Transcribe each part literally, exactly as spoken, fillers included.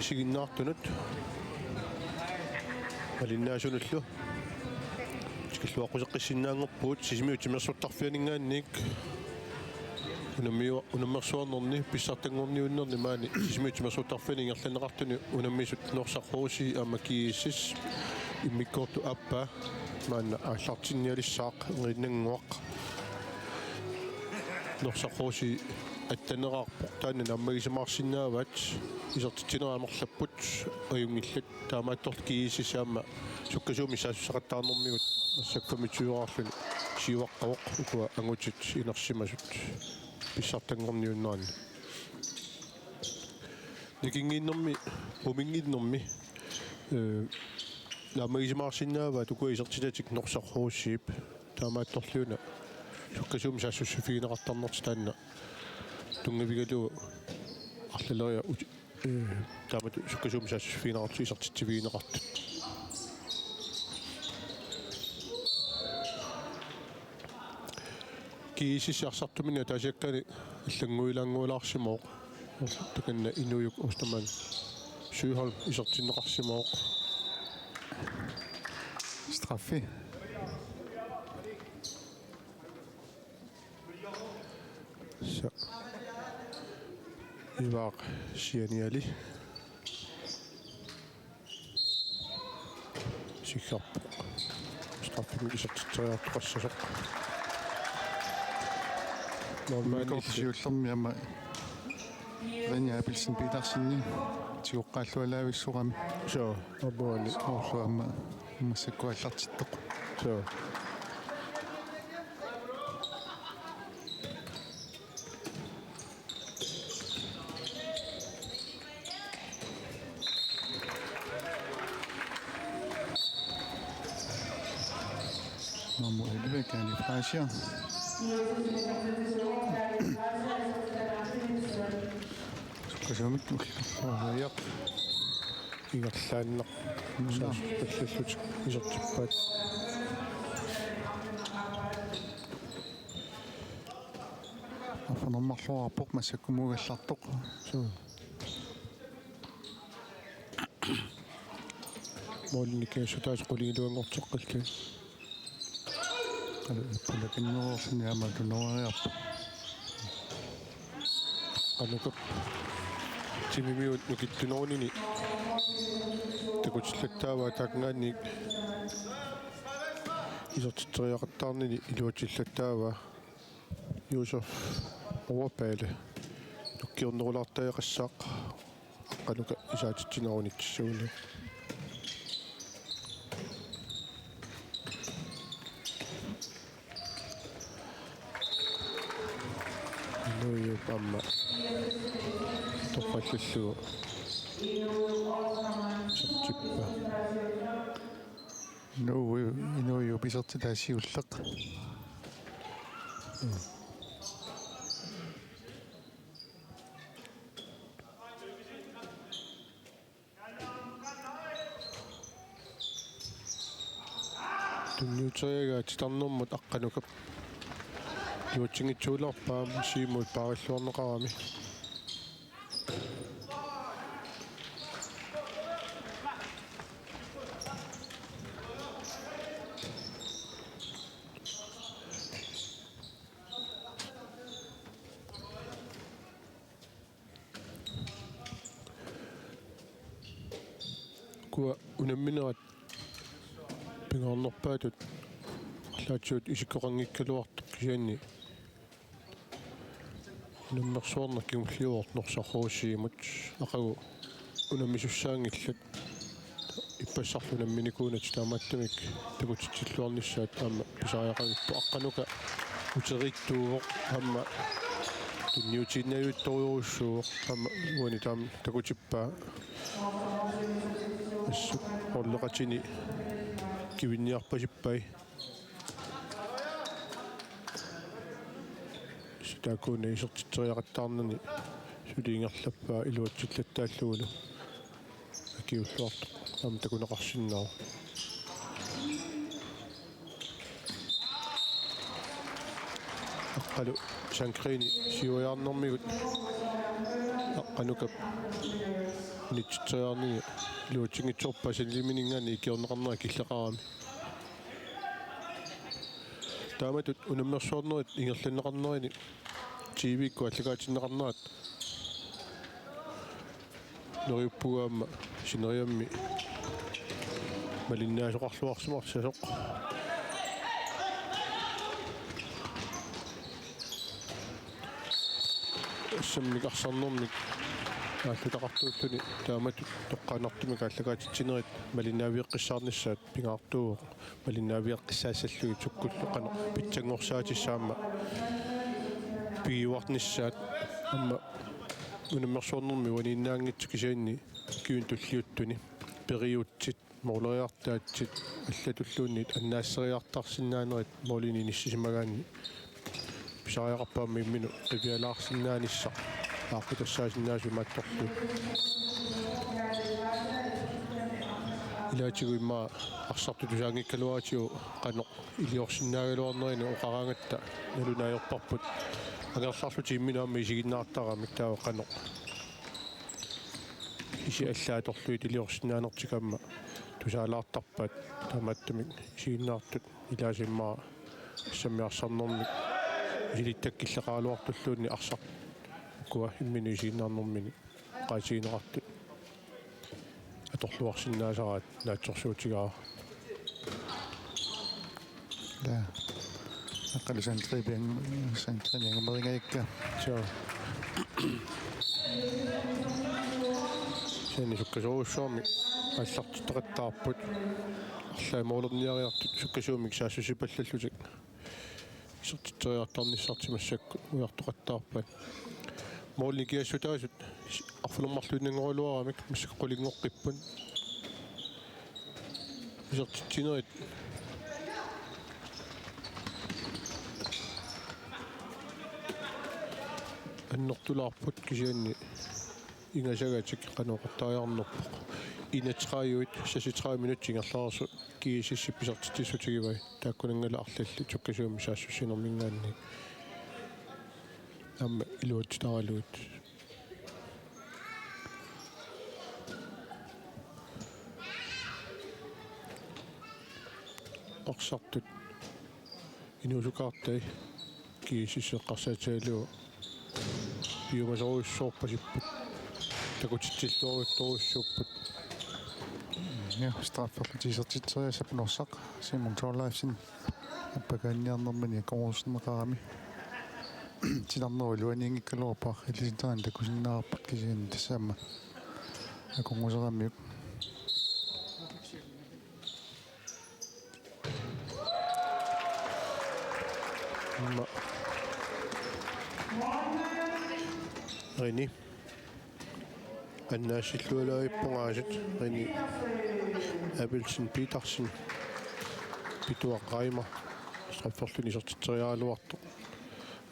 isiginnaartunut malinnaasunullu tikilluaqquseqqissinnaanngorpugut. Sisimiut Timersortarfianinngaanniit unammiu-, unammersuarnerni pissartanngorniunnerni maani Sisimiut Timersortarfiani ingerlanneqartuni unammisut Norsaq H C aamma G S S. Immikkoortut aappaa maanna aallartinnialissaaq, Qinnannguaq. Norsaq H C attaneraarpoq, taanna naammagisimaarsinnaavaat, isertitsinera amerlapput ajunngillat. Taamaattorli G S S aamma sukkasuumik saassussaqattaarnermigut massakkut femogtyve-rarluni siuaqqavoq, ukua angutit inersimasut pissartanngorniunneranni. Nikinnginnermi, puminnginnermi, eh, naammagisimaarsinnaavaat ukua isertitatik Norsaq H C-p. Taamaattorliuna sukkasuumik saassussiffigineqartarnertik taanna tunngavigalugu arlaleriarlutik, eh, taamatut sukkasuumik saassussiffigineqartut isertitsivigineqartut. G S S arsartuminni ataasiakkaani allannguilaannguilaarsimavoq. Takanna inuujuk Ostermann Søholm isertinneqarsimavoq. Straffi. Sa. Ivaaq Sianiali. Sikkarpoq. Straffimik isertitseriartoqassasoq. Målmandillu. Siullermi aamma Rene Abelsen Petersenip tigoqqaallualaavissorami. Soo, aamma uani. Soorlu aamma massakkut aallartittoq. Soo. Nummer elleve, Kali Fleischer. Sukkasuumik ulluinnaq ingerlaannaq. Nå. Saassussipallallutik isertippaat. Arfineq-marloraarpoq, massakkumut gallartoq. Suu. Målini kiassutaasa qulingiluanngorteqqillugu. Alu, ippalakinneruarluni aamma tunuariarpoq. Qanukap timimiut nukittunerunini takutillattaavaa, taakkunanngaanniit isertitseriaqattaarnini iluatsillattaavaa. Josef Overballe nukkiornerulaartariaqassaaq, Qanuka isaatitsinerunitsinni. Inuujup aamma toqqallallugu isertippaa. Inuuju-, Inuujup isertitaa siulleq. Tunniuteriagaa titarnermut Aqqanukap iluatsinngitsuulerpaa, Siumup paarilluarneqarami. Ukua unamminerat pingaarnerpaatut arlaatigut isikkoqanngikkaluartoq, kisianni unammersuarneq kingulliuvoq Norsaq H C-mut, aqagu unammisussaanngillat. Ippassarlu unamminikuunatik taamaattumik takutitsilluarnissaat aamma pisariaqavippoq. Aqqanuka uteriittuuvoq aamma tunniutiinnavittorujussuuvoq aamma uani taama takutippaa. Assut måleqatini kivinniarpasippai. Taakkuuna isertitseriaqattaarnani suli ingerlappaa iluatsillattaallugulu. Akiulluartoq aamma takuneqarsinnaavoq. Aqqalu Sandgreni siuajaarnermigut Aqqanukap Unitsitseriarnini iluatsinngitsoorpaa saniliminngaanniit ikiorneqarnera killeqarami. Taamatut unammersuarnerit ingerlanneqarnerini T V-kkut aallakaatinneqarnerat neriuppugut aamma sineriammi malinnaasoqarluarsimassasoq. Assammik arsarnermik aallutaqartuulluni taamatut toqqaannartumik aallakaatitsinerit malinnaavigeqqissaarnissaat pingaartuuvoq. Malinnaavigeqqissaassallugit sukkullu qanoq pitsanngorsaatissaaq aamma pigiuarnissaat aamma unammersuarnermi uaniinnaanngitsoq kisianni ukiuni tulliuttuni periutsit mooleriartaatsit allatulluunniit annaasseriartarsinnaanerit moolinik inissisimagaanni pisariaqarpoq aamma imminut qivialaarsinnaanissaq aaqqitassaasinnaasoq imaattorlugu. Ilaatigut immaqa arsartut tusaanngikkaluarutigu qanoq iliorsinnaagaluarnerini oqaraangatta nalunaajorparput. Angerlarlutik imminut aamma isiginnaartaramik taava qanoq isi allaatorlugit iliorsinnaanertik aamma tusaalaartarpaat taamaattumik isiginnaartut. Ilaasa immaqa assammik arsarnermik isilittakkat killeqaraluartulluunniit arsaq ukua imminut isiginnaarnermini oqaatigineqartut atorluarsinnaasaraat naatsorsuutigaara. Ja. Aqqalu Sandripian-, Sandripian angumeringajikka. Joo. Kisianni sukkasoorujussuarmik aallartitaqattaarput. Arlaat moolerniariartut sukkasuumik saassussipallallutik isertitseriartarnissartik massakkut ujartoqattaarpaat. Moolinik kiassutaasut arfineq-marluinnanngoraluaramik massakkut qulinngoqqipput. Isertitsinerit annertulaarput kisianni ingasagatik qanoq oqartariaqarnerpoq. Enogtredive, seksogtredive minutsit ingerlareersut G S S-ip isertitsissutigivai. Taakkunanngalu arlallit sukkasuumik saassussinerminngaanniit aamma iluatsittaralugit. Arsartut inuusukaartai G S S eqqarsaatigalugu piumasorujussuorpasipput. Takutitsilluaruttorujussuupput. Ja, strafferlutik isertitseriassappat Norsaq Simon Thorleifsen appakaanniarnermini akornuserneqarami. Titarnerup iluaniinngikkaluarpaa, ilisitaanik takusinnaavarput kisianni tassa aamma akornuseramiuk. Aamma Rini. Annaassillualaarpungaasiit Rini Abelsen Petersen. Pituaq Reimer. Strafferluni isertitseriaraluartoq.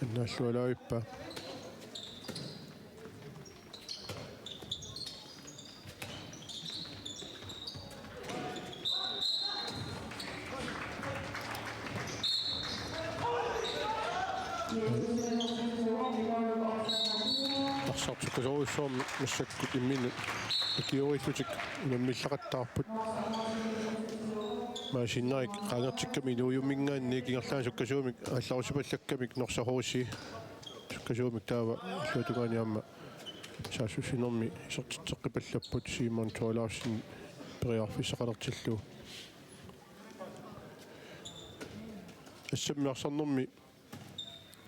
Annaallualaarippaa. Arsartut sukkasoorujussuarmik massakkut imminut ikiorillutik unammillaqattaarput. Maasinnaarik qaangertikkami inuujumminngaanniit ingerlaannaq sukkasuumik aallarussipallakkamik Norsaq H C. Sukkasuumik taava illuatungaani aamma saassussinermi isertitseqqipallapput Simon Thorleifsen periarfissaqalertillugu. Assammik arsarnermi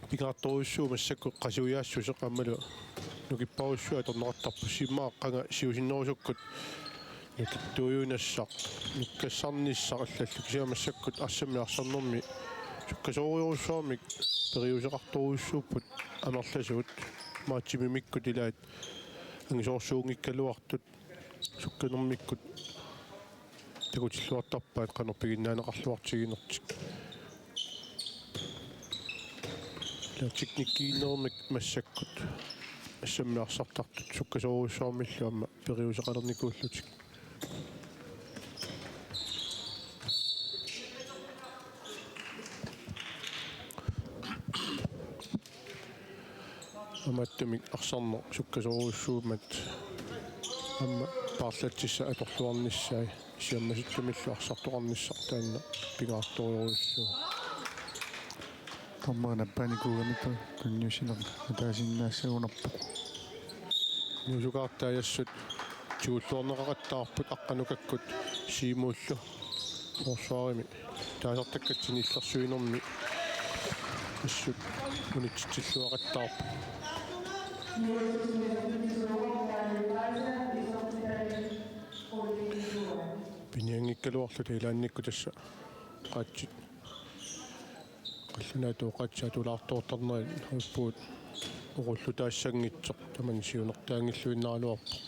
pingaartorujussuuvoq massakkut qasuiaassuseq aammalu nukipparujussuaq atorneqartarpoq, immaqa qanga siusinnerusukkut nukittuujunassaq, nukkassarnissaq allallu, kisianni massakkut assammik arsarnermi sukkasoorujussuarmik periuseqartorujussuupput amerlasuut, matchimikkut ilaat angisoorsuunngikkaluartut sukkanermikkut takutilluartarpaat qanoq piginnaaneqarluartiginertik. Ila teknikkiinnermik massakkut assammik arsartartut sukkasoorujussuarmillu aamma periuseqalernikuullutik. Taamaattumik arsarneq sukkasoorujussuummat Aamma paarlatsissat atorluarnissaat siammasitsumillu arsartoqarnissaq taanna pingaartorujussuuvoq. Dommerit nappaanikuugamik tunniussineq ataasinnaassagunarpoq. Inuusukaartaat assut tigulluarneqaqattaarput Aqqanukakkut Siumuullu. Forsvarimi taasartakkatsinni illersuinermi assut unitsitsilluaqattaarput. Pinianngikkaluarluta ilaannikkut tassa qaatsit. Qallunaatut qaatsit atulaartoortarnerat uipput oqullutaassanngitsoq tamanna siunertaanngilluinnaraluarpoq.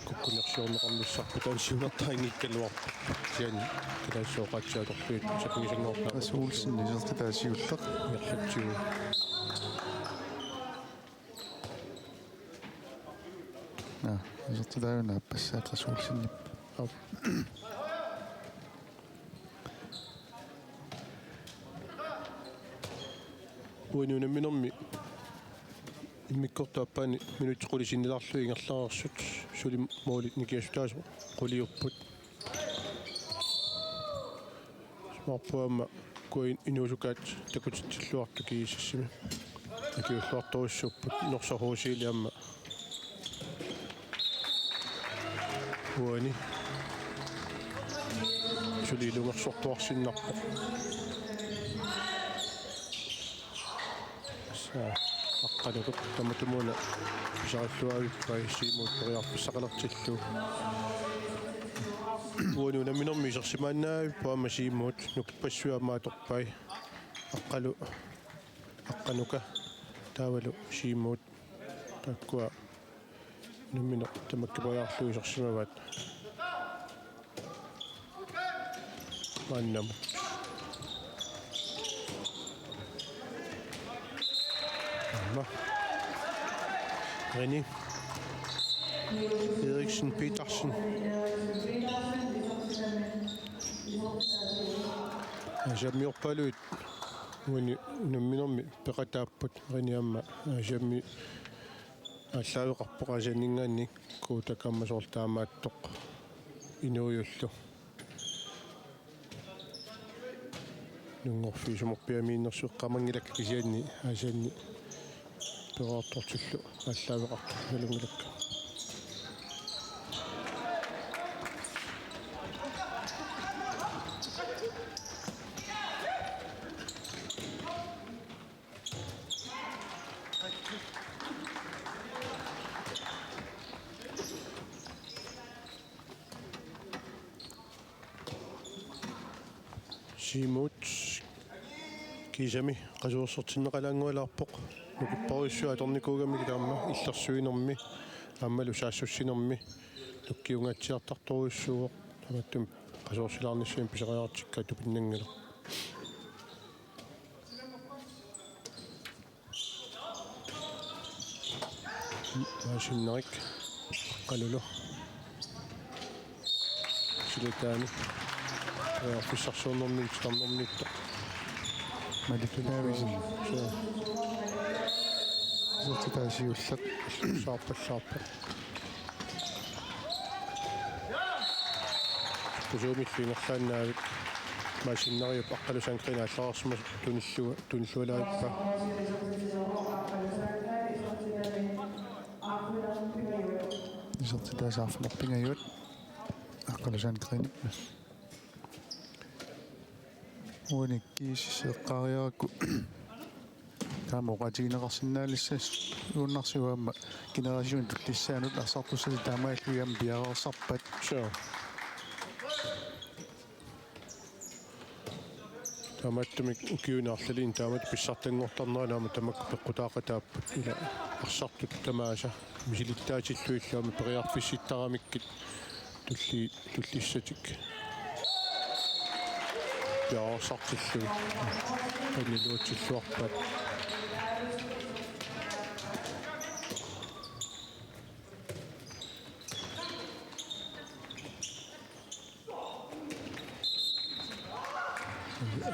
Kukkunersiorneqarnissarput taanna siunertaanngikkaluarpoq. Kisianni kalaallisut qaatsit atorlugit sapinngisanngorlutik. Mads Olsen isertitaa siulleq. Ingerlatsigu. Naa, isertitaanngilaq aappassaa Mads Olsenip. Aap. Uani unamminermi immikkoortup aappaani minutsit qulit sinnilaarlugit ingerlareersut suli målit nikingassutaasut quliupput. Isumaqarpunga aamma ukua inuusukaat takutitsilluartut GSS-imi. Akiulluartorujussuupput Norsaq H C-li aamma. Uani suli ilungersortuarsinnarpoq. Tassa Aqqanukak tamatumuuna pisarilluaavippai Siumuut periarfissaqalertillugu. Uani unamminermi isersimaannaavipput aamma Siumuut, nukippassuit aamma atorpai. Aqqalu, Aqqanuka taavalu Siumuut taakkua unammineq tamakkipajaarlugu isersimavaat. Maannamut. Aamma. René Eriksen Petersen. Aasiammiorpaaluit uani unamminermi peqataapput René aamma Aasiammi aallaaveqarpoq Aasianninngaanniit. Kuutak aamma soorlu taamaattoq inuujullu. Nunngorfiit isumorpiaamiinnersut eqqaamanngilakka kisianni Aasianni peroriartortillu aallaaveqartut nalunngilakka. Siumuut kiisami qasuersertinneqalaanngualaarpoq. Nukipparujussuit atornikuugamik taama illersuinermi aammalu saassussinermi nukkiungaatsiartartorujussuuvoq. Taamaattumik qasuersilaarnissaannik pisariaqartikkaat tupinnanngilaq. Maasinnarnik Aqqalulu. Silataani. Periarfissarsiornermiit titarnermiittoq. Malik Davidsen. Suu. Isertitaa siulleq. Saarpallaarpoq. Kusumillu ingerlaannaavik. Maasinnariup Aqqalu Sandgreen aallarsimasoq tunillu-, tunillualaavippaa. Isertitaa saarfineq pingajuat. Aqqalu Sandgreen. Uani GSS eqqaariarakku taama oqaatigineqarsinnaalissagunarsiuk aamma generationit tullissaanut arsartussatut taamaalillugit aamma piareersarpat. Suu. Taamaattumik ukiuni arlalinni taamatut pissartanngortarneranni aamma tamakku peqqutaaqataapput ila arsartut tamaasa misilittaatillugillu aamma periarfissittaramikkit tulli-, tullissatik piareersartillugit anniluatsilluarpaat.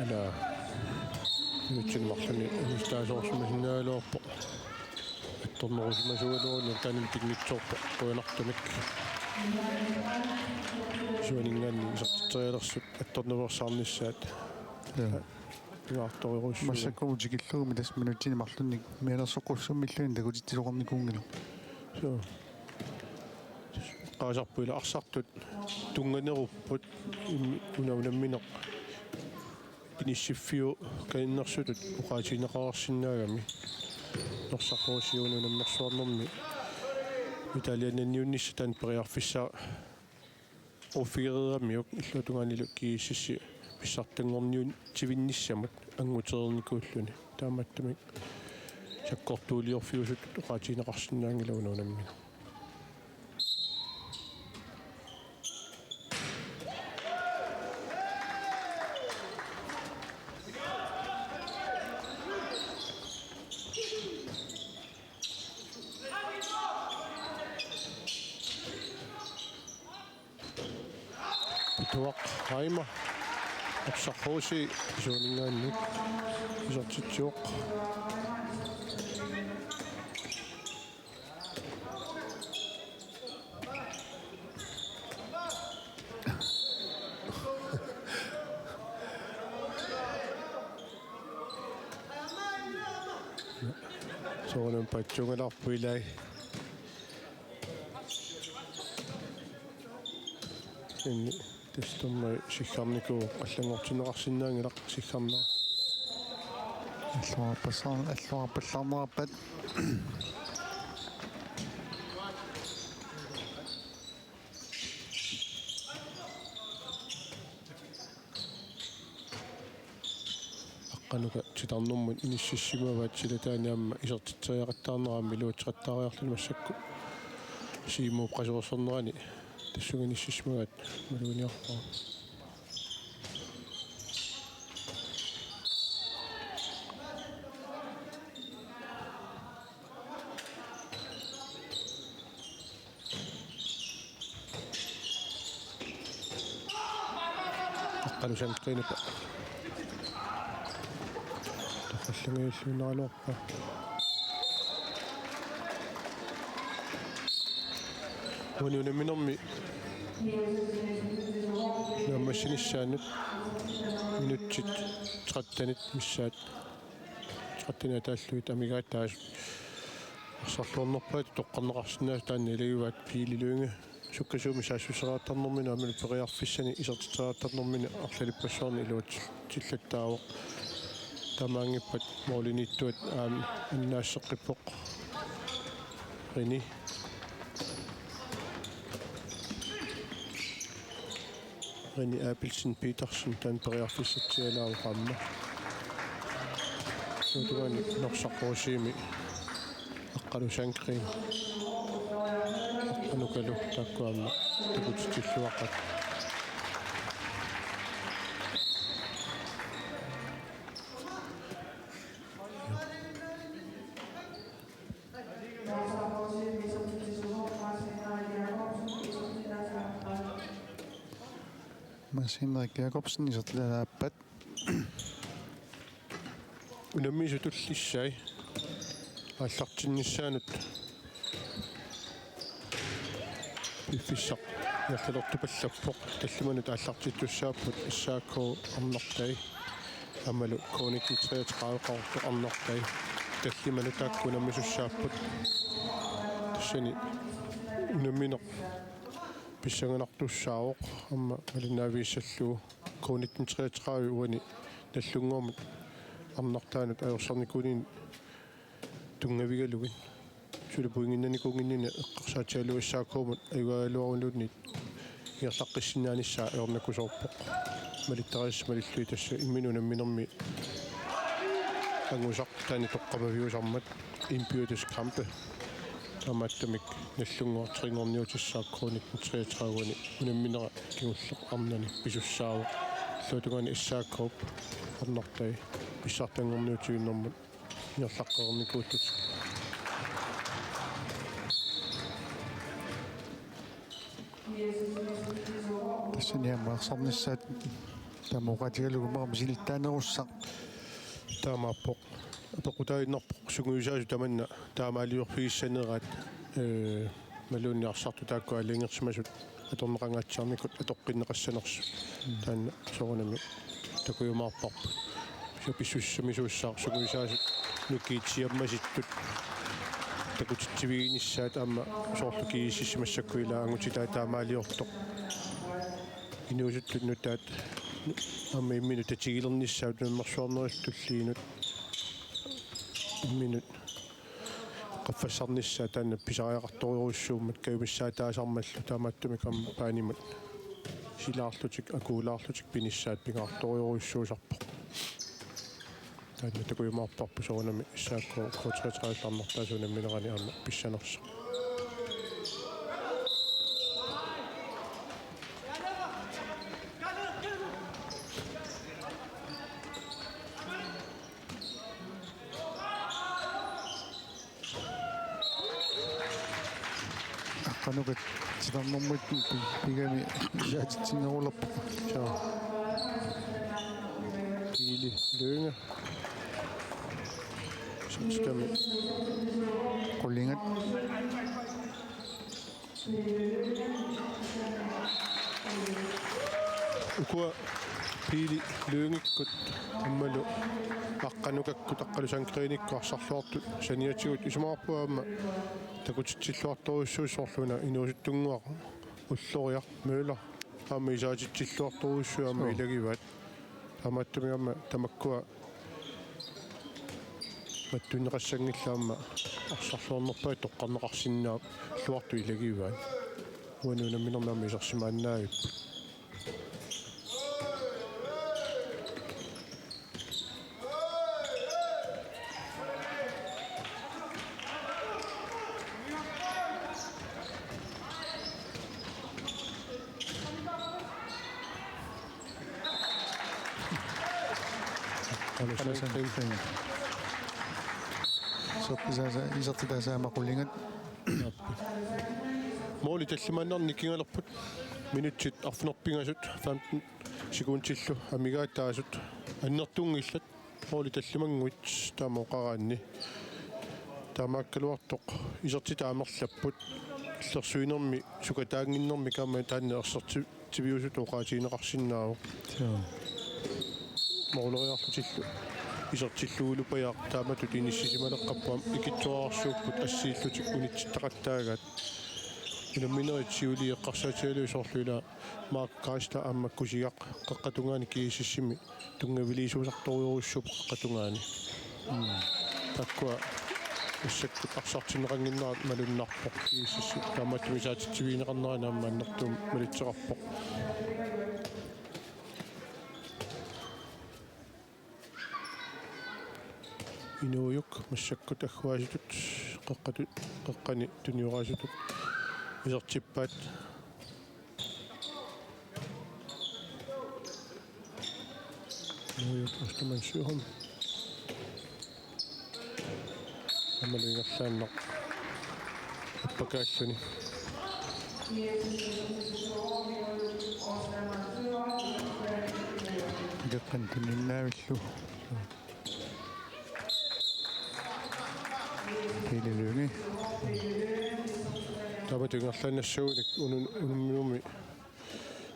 Ila. Nutsinni marlunni anistaasoorsimasinnaagaluarpoq. attornerusimasuugaluaruni taanna pinngitsoorpoq qujanartumik. Isuaninngaanniit isertitserialersut attorneruersaarnissaat. Ja. Pingaartorujussuuvoq. Massakkut tikillugu tassa minutsini marlunnik mianersoqqussummilluunniit takutitsisoqarnikuunngilaq. Suu. Qaasarput ila arsartut tunnganerupput im-, una unammineq inissiffiup kaninnersutut oqaatigineqareersinnaagami. Norsaq H C-mi unammersuarnermi medalje ananniunnissaa taanna periarfissaa uffigereeramiuk illuatungaanilu G S S-i pissartanngorniutivinnissamut angutereernikuulluni. Taamaattumik sakkortuuliorfiusutut oqaatigineqarsinnaanngilaq una unammineq. Pituaq Reimer. Norsaq H C isuaninngaanniit isertitsivoq. Soorunami paatsuungalaarpoq ilai. Inni tassa tamarmi siggarnikuuvoq, allanngortinneqarsinnaanngilaq siggarnera. Alluarpassar-, alluarpallarnerarpat. Aqqanuka titarnermut inississimavaat, silataani aamma isertitseriaqattaarnera aamma iluatseqattaariarluni massakkut. Siimuup qasuersornerani tassunga inississimagaat maluginiarpara. Aqqalu Sandgreenip toqqallaanngilluinnaraluarpaa. Uani unamminermi naammassinissaanut minutsit trettenit missaat. Trettenit ataallugit amigaataasut arsarluarnerpaatut toqqarneqarsinnaasut taanna ilagivaat. Pele Lynge sukkasuumik saassusseriartarnermini aammalu periarfissani isertitseriartarnermini arlalippassuarni iluatsillattaavoq. Taamaanngippat målimiittuat aamma annaasseqqippoq. René. René Abelsen Petersen taanna periarfissatsialaavoq aamma. Illuatungaani Norsaq H C-mi Aqqalu Sandgreen. Aqqanukalu taakku aamma takutitsilluaqaat. Mads Henrik Jacobsen isertitaasaappat. Unammisut tullissai aallartinnissaannut piffissaq ingerlalertupallappoq. Tallimanut aallartittussaapput S A K arnartai aammalu K nitten treogtredive Qaqortoq arnartai. Tallimanut taakku unammisussaapput. Tassani unammineq pissanganartussaavoq aamma malinnaavigissallugu. K nitten treogtredive uani Nagdlunguamut arnartaanut ajorsarnikuunini tunngavigalugit. Suli pointinnanikuunnginnini eqqarsaatigalugu S A K-mut ajugaagaluaruniluunniit ingerlaqqissinnaanissaa ajornakusoorpoq. Malittarisassat malillugit tassa imminut unamminermi angusaq taanna toqqammaviusarmat indbyrdes kampe. Taamaattumik Nagdlunguaq tre-nngorniutissaaq K nitten treogtredive-ni unamminera kingulleq arnani pisussaavoq. Illuatungaani S A K-p arnartai pissartanngorniutigiinnermut ingerlaqqereernikuullutik. Tassani aamma arsarnissaat taama oqaatigalugu marluk misilittaanerussaq. Taamaappoq. apeqqutaaginnarpoq sungiusaasut tamanna taamaaliorfigissaneraat, ee, imaluunniit arsartut taakku aalajangersimasut atorneqangaatsiarnikkut atoqqinneqassanersut. Taanna soorunami takujumaarparput. Kisianni pissusissamisuussaaq sungiusaasut nukiit siammasittut takutitsiviginissaat aamma soorlu GSS-i massakkut ilaa angutitaat taamaaliortoq. Inuusuttut nutaat aamma imminut tatigilernissaat unammersuarnerullutik tulliinut imminut qaffassarnissaat taanna pisariaqartorujussuummat kajumissaataasarmallu taamaattumik aamma paanimut silaarlutik akuulaarlutik pinissaat pingaartorujussuusarpoq. Taanna takujumaarparput soorunami S A K K treogtredive-p arnartaasa unamminerani aamma pissanersoq. Aqqanukat titarnermut pi-, pigami ilaatitsinngorulerpoq. Joo. Pele Lynge. Sitskami. Qullingat. Ukua Pele Lyngekkut aammalu Aqqanukakkut Aqqalu Sandgrenikkut arsarluartut saniatigut isumaqarpunga aamma takutitsilluartorujussuusoq soorlu una inuusuttunnguaq Ulloriaq Møller aamma isaatitsilluartorujussuit aamma Joo. ilagivaat. Taamaattumik aamma tamakkua mattunneqassanngillat aamma arsarluarnerpaat toqqarneqarsinnaagaluartut ilagivaat. Uani unamminermi aamma isersimaannaavipput. Alu Alu Sandgreen. Sandgreen. Isertitaasa-, isertitaasa aamma qullingat. Måli tallimaannarnik nikingalerput. Minutsit arfineq-pingasut femten sekundillu amigaataasut annertunngillat. Måli tallimannguit taama oqaraanni. Taamaakkaluartoq isertitat amerlapput. Illersuinermi sukataannginnermik aamma taanna erserti-, tiviusut oqaatigineqarsinnaavoq. Joo. Måleriarlutillu isertillugulu pajaq taamatut inissisimaleqqapput aamma ikittuararsuupput assiillutik unitsittaqattaagaat. Unamminerit siuliini eqqarsaatigalugit soorlu ilaa Mark Geisler aamma Kusiaq Qeqqata Tungaani GSS-imi tunngaviliisuusartorujussuupput Qeqqata Tungaani. Mm. Taakkua massakkut arsartinneqannginnerat malunnarpoq GSS-i. Taamaattumik isaatitsivigineqarnerani aamma annertuumik malitseqarpoq. Inuujuk massakkut agguaasutut qeqqatut, qeqqani tunioraasutut isertippaat. Inuujuk Ostermann Søholm. Aammalu ingerlaannaq appakaalluni. Ileqqan tuninnaavillu. Pele Lynge. Taamatut ingerlaannassagunik unun-, unamminermi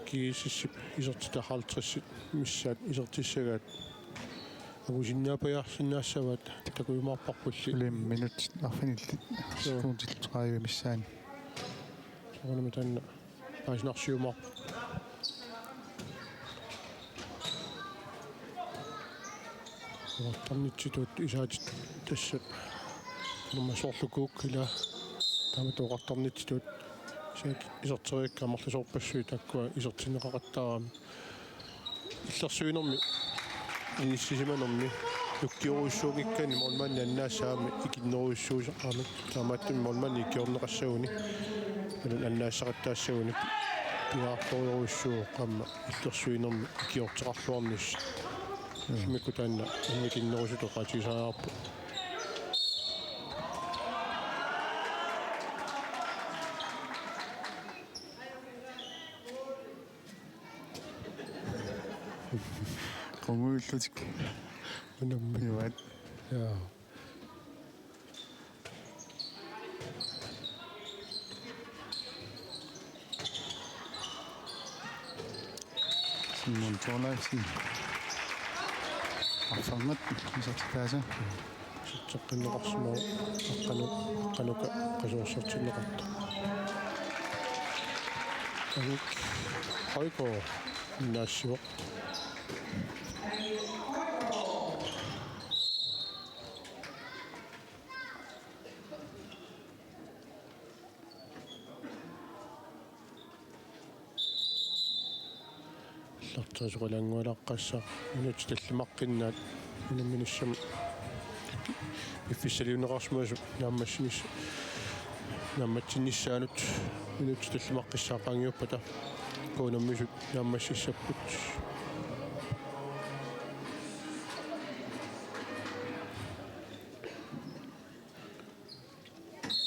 GSS-ip isertitat halvtredsit missaat isertissagaat. Angusinnaapajaarsinnaassavaat takujumaarparpulli. Suli minutsit arfinillit Joo. sekundit tredive missaani. Soorunami taanna paasinarsiumaarpoq. Oqartarnitsitut isaatit tassa. Nummer soorlu Kuuk ilaa. Taamatut oqartarnitsitut isaatit iserteriikkaat marlusoorpassuit taakkua isertinneqaqattaarami. Illersuinermi inissisimanermi nukkiorujussuunngikkaanni målmandi annaassaaq aamma ikinnerujussuusarami. Taamaattumik målmandi ikiorneqassaguni. Aamma annaassaqattaassaguni. Pingaartorujussuuvoq aamma illersuinermi ikiorteqarluarnissaq. Immikkut taanna immikinnerusutut oqaatigisariaqarpoq. Qungujullutik. Unammi. Ivaat. Ja. Simon Thorleifsen. Arfangat isertitaasa. Iserteqqinneqarsimavoq, aqqanu-, aqqanuka qasuersertinneqartoq. Anik Højgaard naassivoq. Illertersuqalaanngualaqqassaq minutsit tallimaqqiinnaat unamminissamut piffissaliunneqarsimasoq naammassinis-, naammatsinnissaanut minutsit tallimaqqissaaq qaangiuppata K N M-isut naammassissapput.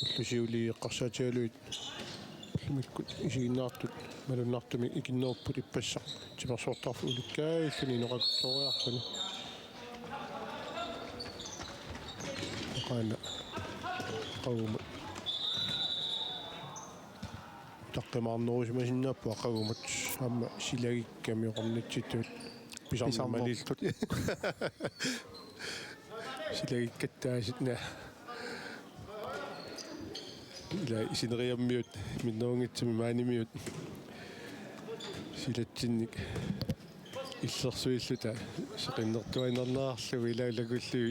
Ullut siulliit eqqarsaatigalugit ullumikkut isiginnaartut malunnartumik ikinnerupput ippassaq timersortarfik ulikkaarluni inoqakkut sooriarluni. Oqaana qagumut. Utaqqimaarnerusimasinnaapput qagumut aamma silagikkami oqarnitsitut pisarnermut. Pisarnermut. Silagikkattaasitna. Ila isineriammiut, minnerunngitsumik maanimiut. Silatsinnik illersuilluta seqinnertuinnarnerarlugu ila ilakullu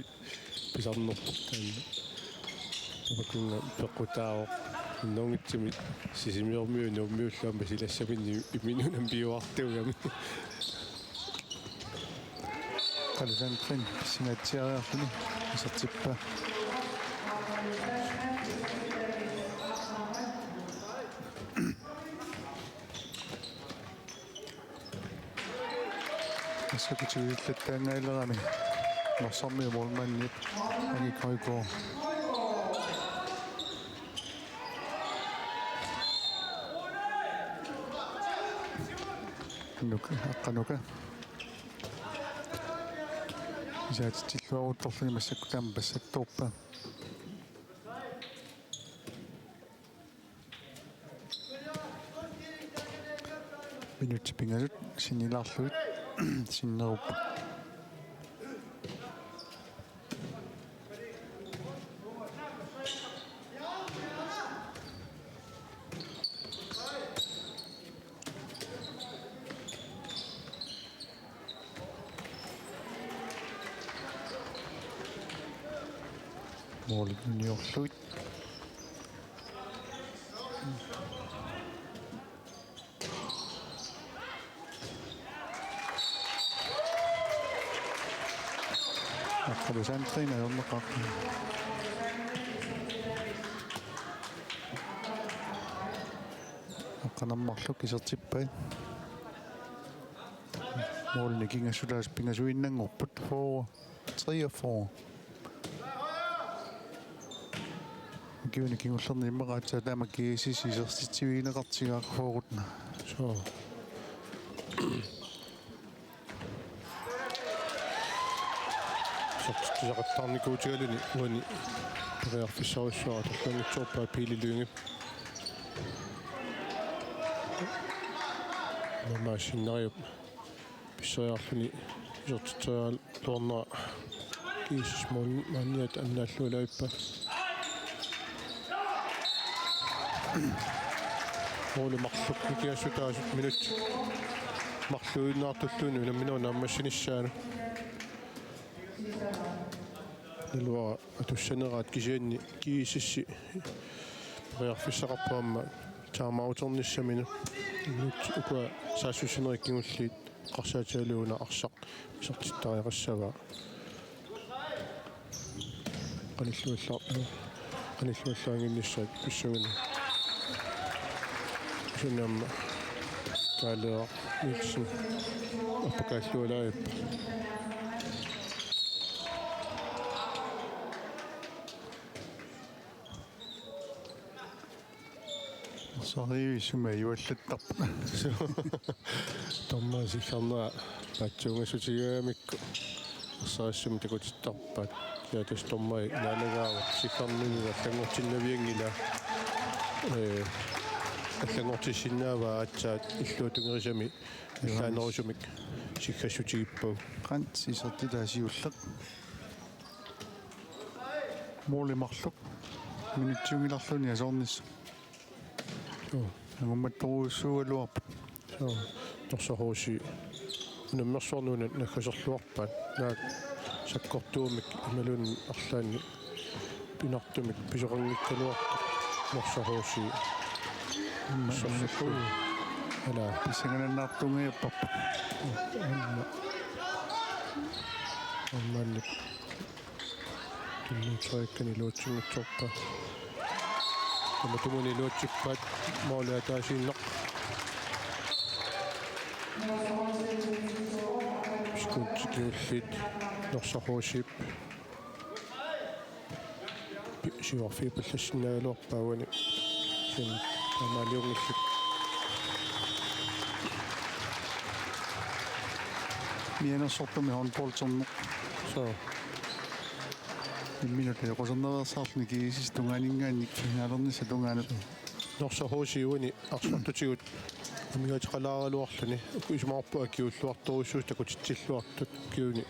pisarnerput taanna. Tamakkununnga peqqutaavoq. Minnerunngitsumik Sisimiormiut Nuummiullu aamma silassaminnik imminut unammiuartuugami. Aqqalu Sandgreen pissangatsiariarluni isertippaa. Massakkut tigulluattaanngaalerami Narsarmiut målmandip Anik Højgaard. Nuka, aqqanuka. Isaatitsilluaruttorluni massakkut taama passattoorpaa. Minutsit pingasut sinnilaarlugit sinnerupput. Målit nuniorlugit. Aqqalu Sandgreen ajorneqarpoq. Aqqaneq-marluk isertippai. Målinik kingassutaasut pingasuinnanngorput, fyrre treogfyrre. Ukiuni kingullerni immaqa aatsaat taama G S S isertitsivigineqartigaaq fyrre. Suu. Isertitsisaqattaarnikuutigaluni uani periarfissarujussuaq atorluanngitsoorpaa Pele Lynge. Maama Sinnariup pisseriarluni isertitserialuarnera G S S-mut maanniat annaallualaarpaa. Måli marluk nikingassutaasut minutsit marluinnaartulluunniit unamminerup naammassinissaanut. Naluara atussaneraat kisianni G S S periarfissaqarpoq aamma timeouternissaminut. Minutsit ukua saassussinerit kingulliit eqqarsaatigalugu una arsaq isertittariaqassavaa. Qanilluallar-, qanilluallaannginnissaat pissanganaq. Kisianni aamma Kaaleeraq Nielsen appakaallualaarpaa. Arsaq sumi ajuallattarput. Dommeri siggernera paatsuungassutigigamikku arsaq sumi takutittarpaat. Ja, tassa dommerit naalagaavoq, siffarnunga allanngortinnavianngilaq, ee, allanngortissinnaavaa aatsaat illuatungerisami allaanerusumik siggassutigippaa. Qanoq isertitaa siulleq. Måli marluk. Minutsiunngilarluni asoornissaq. Joo. Angummattorujussuugaluarput. Joo. Norsaq H C unammersuarnut naggaserluarpaat. Naak sakkortuumik imaluunniit arlaannik pinartumik pisoqanngikkaluartoq Norsaq H C. Imma sorsukkuu. Ala. Pissanganannaartunngajapparput. Imma. Immaannik. Tunniuteriakkani iluatsinngitsoorpaa. Tamatumuuna iluatsippaat måli ataasiinnaq. Sekundit kingulliit Norsaq H C-p pi-, siuarfiit pallassinnaagaluarpaa uani. Kisianni taamaaliunngillat. Mianersortumik håndbolderneq. Soo. Imminut takoqqusernereersaarluni G S S tungaaninngaanniit finalernissap tungaanut. Norsaq H C uani arsartutigut amigaateqalaaraluarluni, uku isumaqarput akiuulluartorujussuusut takutitsilluartut, ukiuni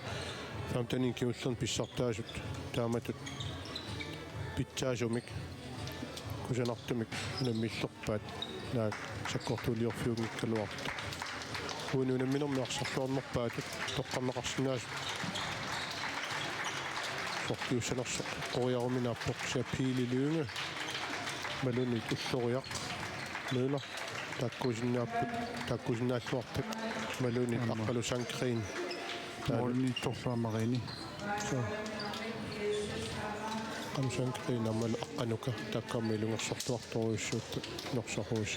femteninik kingullerni pissartaasut taamatut pitsaasumik kusanartumik unammillerpaat, naak sakkortuuliorfiunngikkaluartoq. Uani unamminermi arsarluarnerpaatut toqqarneqarsinnaasut sorpiussanersoq eqqoriaruminaappoq. Kisianni Pele Lynge imaluunniit Ulloriaq Møller taakkuusinnaapput, taakkuusinnaalluarput, imaluunniit Aamma. Aqqalu Sandgreen. Målimiittorlu aamma René. Soo. Aamma Sandgreen aammalu Aqqanuka, taakku aamma ilungersorluartorujussuupput Norsaq H C.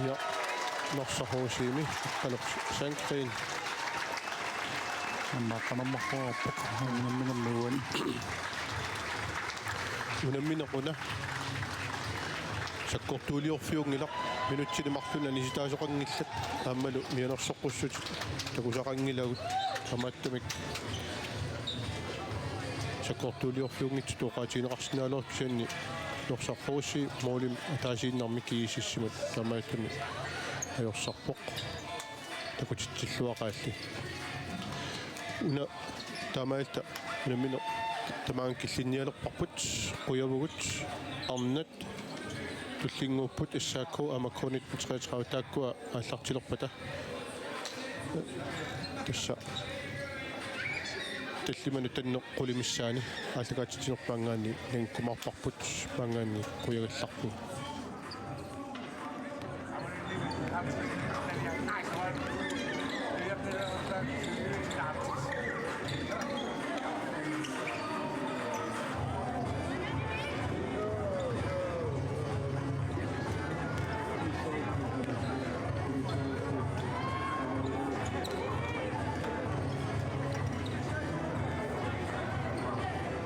Ja, Norsaq H C-mi Aqqalu Sandgreen. Aamma qanormarpoq unamminermi uani. Unammineq una sakkortuuliorfiunngilaq, minutsini marlunni anisitaasoqanngillat aammalu mianersoqqussutit takusaqanngilagut, taamaattumik sakkortuuliorfiunngitsutut oqaatigineqarsinnaagaluarpoq, kisianni Norsaq H C målimik ataasiinnarmik G S S-imut taamaattumik ajorsarpoq. Takutitsilluaqaalli. Una taamaalilluta unammineq tamaanga killinnialerparput, qujavugut, arnat tullinnguupput, S A K aamma K nitten treogtredive taakkua aallartilerpata. Tassa tallimanut tanneq qulit missaanni aallakaatitsinerput maanngaanniit nangikkumaarparput, maanngaanniit qujagallarput.